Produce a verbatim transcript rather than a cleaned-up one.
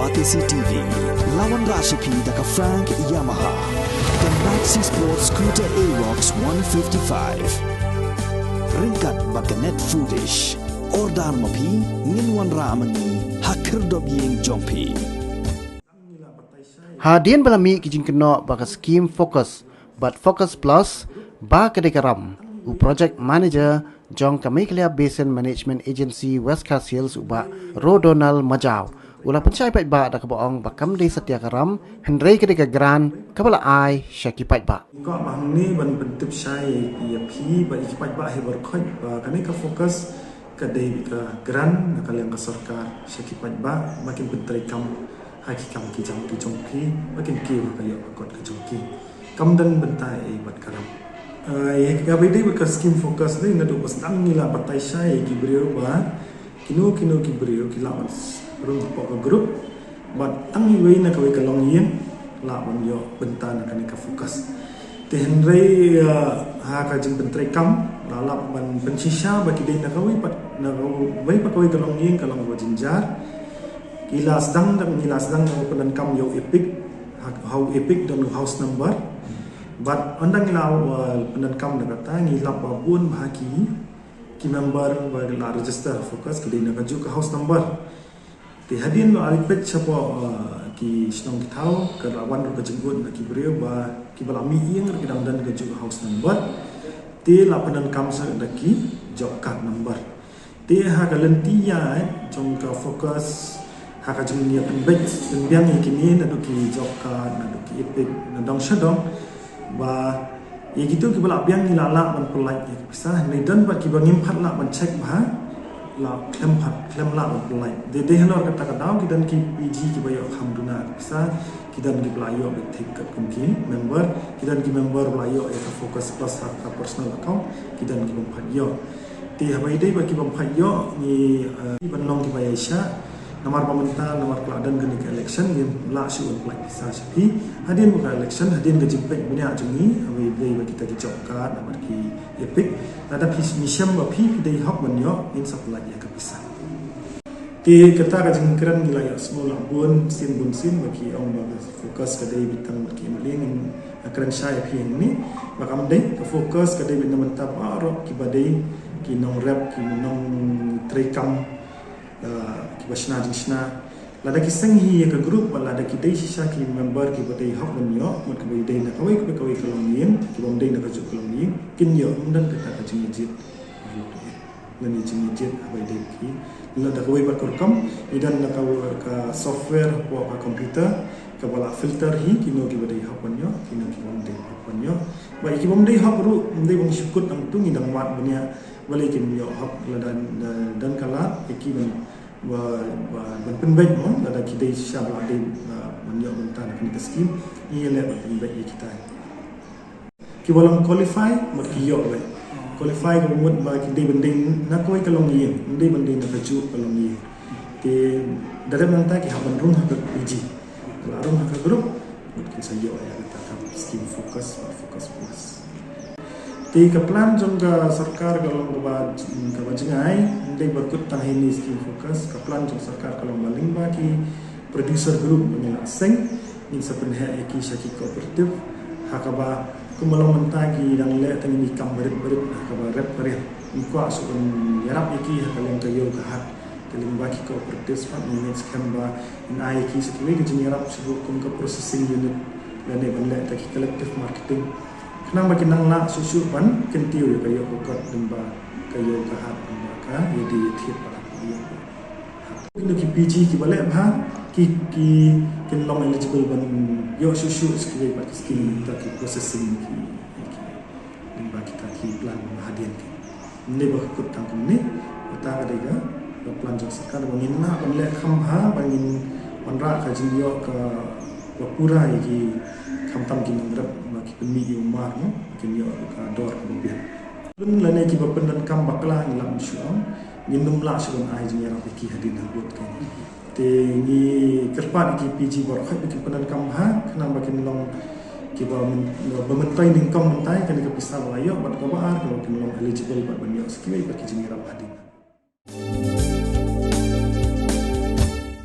Batesi T V, la wanrah sha phi da ka Frank Yamaha, ka Maxi Sport Scooter Aerox one fifty-five. Ryngkat bad ka Net Foodish. Order ma phi, ngin wanrah ma ngi ha khyrdop ïing jong phi. Hadien ba la mih ki jingkynnoh ba ka skim FOCUS bad FOCUS Plus ba ka dei ka ram, u Project Manager jong ka Meghalaya Basin Management Agency West Khasi Hills, u Bah Rodonald Majaw, u la pynshai paidbah da kaba ong ba kam dei satia ka ram, hynrei ka dei ka grant kaba la ai sha ki paidbah. Nga kwah ba hangne ban pyntip shai ïa phi bad ïa ki paidbah hi baroh khoit ba kane ka FOCUS ka dei ka grant na ka liang ka sorkar sha ki paidbah ba kin pyntreikam ha ki kam ki jam ki jong ki, ba kin kiew ha ka ïoh ka kot ka jong ki. Kam don bynta ei bad ka ram. Eh, ïa kaba ïadei bad ka skim FOCUS dei, naduh ba sdang ngi la batai shai ïa ki briew ba kino kino ki briew ki lah ban rung hapoh ka group, bad tang iwei na kawei ka longïing lah ban ïoh bynta na kane ka FOCUS. Te hynrei, eh, ha ka jingpyntreikam la lap ban pynshisha ba ki dei na kawei pat, na kawei pat kawei ka longïing ka long kaba jynjar. Ki la sdang da, ngi la sdang da pyndonkam ïa u EPIC, ha, ha u EPIC don u house number. Bad ynda ngi la, eh, pyndonkam da kata, ngi lap ba bun bha ki, ki member ba la register FOCUS ki dei na kajuh ka house number. Te hadien ba la peit shapoh, eh, ki shnong ki thaw, ka la wan ruh ka jingkut na ki briew ba kiba la mih ïing ruh ki dang don kajuh ka house number. Te la pyndonkam sa da ki job card number. Te ha ka lynti ïaid jong ka FOCUS, ha ka jingïapynbeit pynbiang ïa kine naduh ki job card, naduh ki EPIC, na dong sha dong, ba ïa kito kiba la biang ngi la lah ban pyllait ïa ka pisa, hynrei don bad kiba ngim pat lah ban check bha, la khlem pat, khlem lah ban pyllait. Dei, dei halor kata ka daw ki don ki PG kiba ïoh kham duna ka pisa, ki don kiba la ïoh beit thik katkum ki member, ki don ki member ba la ïoh ïa ka FOCUS Plus ha ka personal account, ki don ki bym pat ïoh. Te haba ïadei bad ki bym pat ïoh, ngi, eh, ban long kiba ïaishah. Namar ba mynta, namar ka la don kane ka election, ngim lah shuh ban pyllait pisa sha phi. Hadien ba ka election, hadien ka jingpeit bniah jong ngi, haba ïadei bad kita ki job card, namar ki EPIC. Lada phi, ngi shem ba phi, phi dei hok ban ïoh, ngin sa pyllait ïa ka pisa. Te kata ka jingkren ngi la ïohsngew la bun sien bun sien ba ki ong ba ka FOCUS ka dei beit tang bad ki MLA, ngin kren shai ïa phi hangne ba kam dei. Ka FOCUS ka dei beit na bynta baroh kiba dei ki nongrep, ki nongtreikam, eh, kiba shna jingshna. Lada ki seng hi ïa ka group bad lada ki dei shisha ki member kiba dei hok ban ïoh, mut kaba dei na kawei kawei kawei ka longïing, ki bym dei na kajuh ka longïing, kin ïoh, ym don kata ka jingïajied. Lane jingïajied haba ïadei bad ki. Lada kawei pat ka rukom, ngi don na ka, ka software hapoh ka computer kaba la filter hi kino kiba dei hok ban ïoh, kino kiba ym dei hok ban ïoh. Ba ïa kiba ym dei hok ruh, ym dei ban shu kut tang tu, ngi dang wad bniah, balei kim ïoh hok. Lada, eh, don ka lad ïa ki ban, ba, ba, ban pynbeit mo, lada ki dei shisha ba la dei, eh, ban ïoh bynta na kane ka skim, ngi ïaleh ban pynbeit ïa kita. Kiba long qualify, mut ki ïoh beit. Qualify ka mut ba ki dei ban dei na kawei ka longïing, ym dei ban dei na kajuh ka longïing. Te da dep nangta ki hap ban rung ha ka PG. Ka la rung ha ka group, mut kin sa ïoh ïa kata ka skim FOCUS bad FOCUS Plus. Te ka plan jong ka sorkar ka long kaba, kaba jngai, ym dei ba kut tang ha ine i skim FOCUS, ka plan jong sorkar ka long ba lyngba ki producer group ba ngi la seng, ngin sa pynheh ïa ki sha ki cooperative, ha kaba kumba long mynta ki dang leh tang ine i kam barit barit, ha kaba rep barit. Ngi kwah shuh ban ïarap ïa ki ha ka liang ka ïew ka hat. Te lyngba ki cooperatives pat ngi ngeit skhem ba ngin ai ïa ki sa kiwei ka jingïarap shuh kum ka processing unit lane ban leh tang ki collective marketing. Khnang ba kin nang lah shuh shuh ban kyntiew ïa ka ïoh ka kot lyngba ka ïew ka hat lyngba ka ïadei ïathied bad ka ïoh. Kino ki PG kiba leh bha ki, ki kin long eligible ban ïoh shuh shuh sa kiwei pat ki skim, tang ki processing ki, ki lyngba kita ki plan ba hadien ki. Ym dei ba kut tang kumne, kata ka dei ka, ka plan jong sorkar ba ngin lah ban leh kham bha, ba ngin wanrah ka jingïoh kaba pura ïa ki, khamtam ki nongrep ba ki pynmih ïa u mar, no, kin ïoh ka dor kaba biang. Lum lane kiba pyndonkam bakla ngi lah ban shu ong, ngin ym lah shuh ban ai jingïarap ïa ki hadien ha vote ka. Te ngi kyrpad ïa ki PG baroh khoit ba kin pyndonkam bha, khnang ba kin long kiba myn-, ba myntoi nyngkong mynta ïa kane ka pisa ba la ïoh, bad kaba ar, kaba kin long eligible bad ban ïoh sa kiwei pat ki jingïarap hadien.